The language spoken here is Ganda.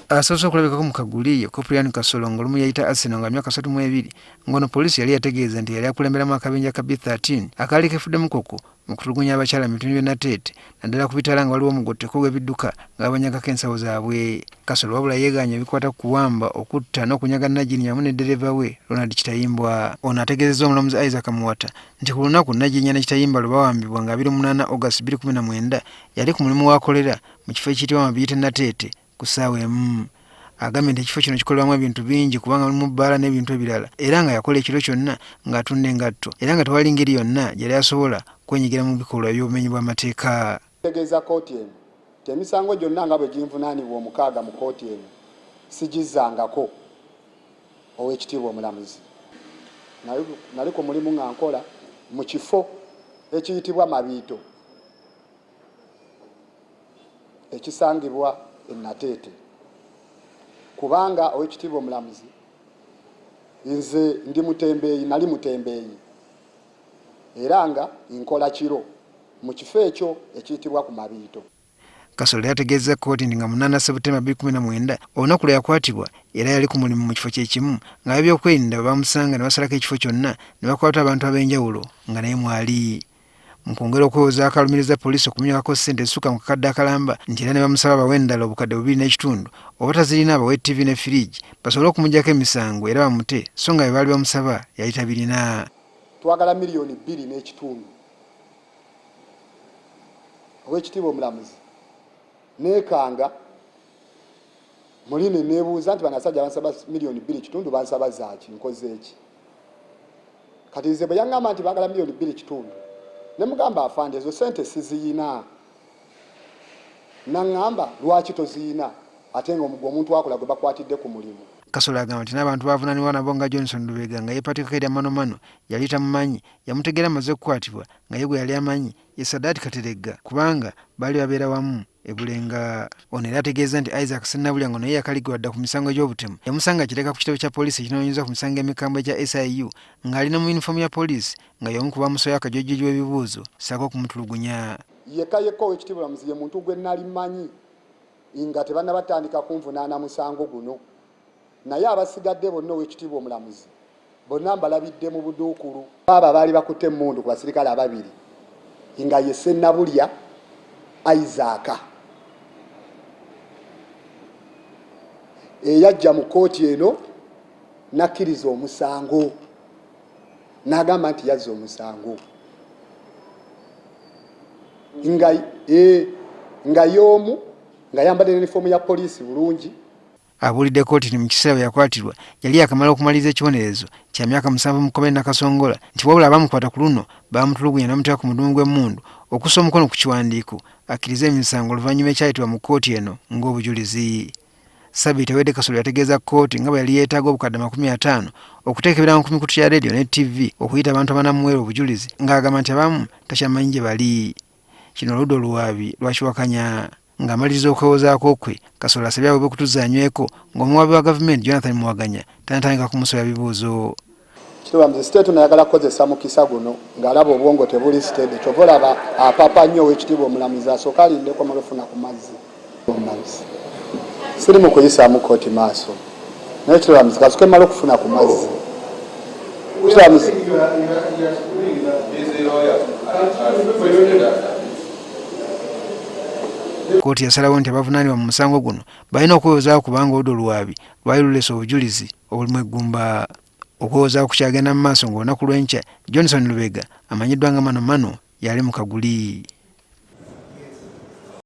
Asoose okulabikako mu kaguli ye Koprian Kasolo nga olumu yeyita Arsenal nga myaka 32, ng'ono poliisi yali yategeeza nti yali akulemberamu akabinja ka B13 akaali kefudde mukoko mu kutulugunya abakyala mu bitundu by'e Nateete naddala ku bitaala nga waliwo omugotteko gw'ebidduka nga babanyagako ensawo zaabwe. Kasolo wabula yeegaanye ebikwata ku kuwamba, okutta n'okunyaga Nagirinya wamu ne ddereeva we Ronald Kitayimbwa. Ono ategeezezza omulamuzi Isaac Muwata nti ku lunaku Nagirinya ne Kitayimbwa lwe bawambibwa nga 28 August 2019 yali ku mulimu w'akolera mu kifo ekiyitibwa Mabiyite Nateete ku ssaawa emu. Agambye nti ekifo kino kikolebwamu ebintu bingi kubanga mulimu bbaala n'ebintu ebirala era nga yakola ekiro kyonna ng'atunda engatto era nga tewali ngeri yonna gyeyali asobola kwenyigira mu bikolwa eby'obumenyi bw'amateeka. Ntegeeza kkooti eno nti emisango gyonna nga bwe ginvunaanibwa omukaaga mu kkooti eno sigizzangako, Oweekitiibwa Omulamuzi. Nali ku mulimu nga nkola mu kifo ekiyitibwa Mabiito. Ekisangibwa e Nateete kubanga Owekitiibwa Omulamuzi nze ndi mutembeeyi, nali mutembeeyi era nga nkola kiro mu kifo ekyo ekiyitibwa ku Mabiito. Kasolo yategeezezza kkooti nti nga munaana Ssebuttemba 2019 olunaku lwe yakwatibwa era yali ku mulimu mu kifo kye kimu ng'ab'ebyokwerinda bwe baamusanga ne basalako ekifo kyonna ne bakwata abantu ab'enjawulo nga naye mwali. Mu kwongera okwewozaako alumirizza poliisi okumunyagako ssente ezisukka mu kakadde akalamba nti era ne bamusaba abawe endala obukadde 2.5 oba tazirina abawe ttivi ne firiigi basobole okumuggyako emisango era bamute so nga bye baali bamusaba yali tabirina. Twagala miliyoni 2.5, Oweekitiibwa Omulamuzi. Neekanga muli ne neebuuza nti banasajja bansaba miliyoni 2.5, bansaba zaaki? Nkoze eki? Kati nze bwe yaŋŋamba nti baagala miliyoni 2.5, ne mugamba, "Afande, ezo sente siziyina." Naŋŋamba, "Lwaki toziyina ate nga omugwe omuntu akola gwe bakwatidde ku mulimu?" Kasolo agamba nti n'abantu baavunaanibwa nabo nga Johnson Lubega nga yeepatikako erya Manomano yali tamumanyi, yamutegeera amaze kukwatibwa nga ye gwe yali amanyi ye Sadat Kateregga kubanga baali babeera wamu e Bulenga. Ono era ategeezza nti Isaac Ssenabulya nga naye yakaligibwa dda ku misango gy'obutemu yamusanga Kireka ku kitebe kya poliisi ekinoonyereza ku misango emikambwe ekya SIU ng'ali ne mu yunifoomu ya poliisi nga y'omu ku baamusoya akajojjojo w'ebibuuzo ssaako okumutulugunya. Yekka yekka, Owekitiibwa Mulamuzi, ye muntu gwe nali mmanyi nga tebannabatandika kunvunaana musango guno, naye abasigadde bonna, Owekitiibwa Omulamuzi, bonna mbalabidde mu buduukulu. Abo abaali bakutte emmundu ku basirikale ababiri nga ye Ssenabulya Isaac eyajja mu kkooti eno n'akkiriza omusango n'agamba nti yazza omusango nga y'omu nga yambadde yunifoomu ya poliisi bulungi. Abuulidde kkooti nti mu kiseera we yakwatirwa yali yaakamala okumaliriza ekibonerezo kya myaka 7 mu kkomera e Nakasongola nti wabula abaamukwata ku luno baamutulugunya ne bamuteeka ku mudumu gw'emmundu okussa omukono ku kiwandiiko akkirize emisango oluvannyuma ekyayitibwa mu kkooti eno ng'obujulizi. Ssabbiiti ewedde Kasolo yategeeza kkooti nga bwe yali yeetaaga obukadde 50 okuteeka ebirango ku mikutu gya leediyo ne ttivvi okuyita abantu abanaamuweera obujulizi ng'agamba nti abamu takyamanyi gye bali. Kino oludda oluwaabi lwakiwakanya. Ng'amaliriza okwewozaako kwe, Kasolo asabye aweebwe ku tuzzi anyweko ng'omuwaabi wa gavumenti Jonathan Muwaganya tannatandika kumusoya bibuuzo. Kitiibwa state nayagala kukozesa mukisa guno ng'alaba obwongo tebuli steady, kyova olaba apapa nnyo. Ow'ekitiibwa Omulamuzi, asooka alindeko malufuna ku mazzi. Omulamuzi, siri mu kuyisaamu kooti maaso, naye kitiibwa Mulamuzi, kasooke mmale okufuna ku mazzi. Kitiibwa Mulamuzi. Kkooti yasalawo nti abavunaanibwa mu musango guno balina okwewozaako kubanga oludda oluwaabi lwali luleese obujulizi obulimu eggumba. Okwewozaako kukyagenda mu maaso ng'olunaku lw'enkya Johnson Lubega amanyiddwa nga Mano Mano y'ali mu kaguli.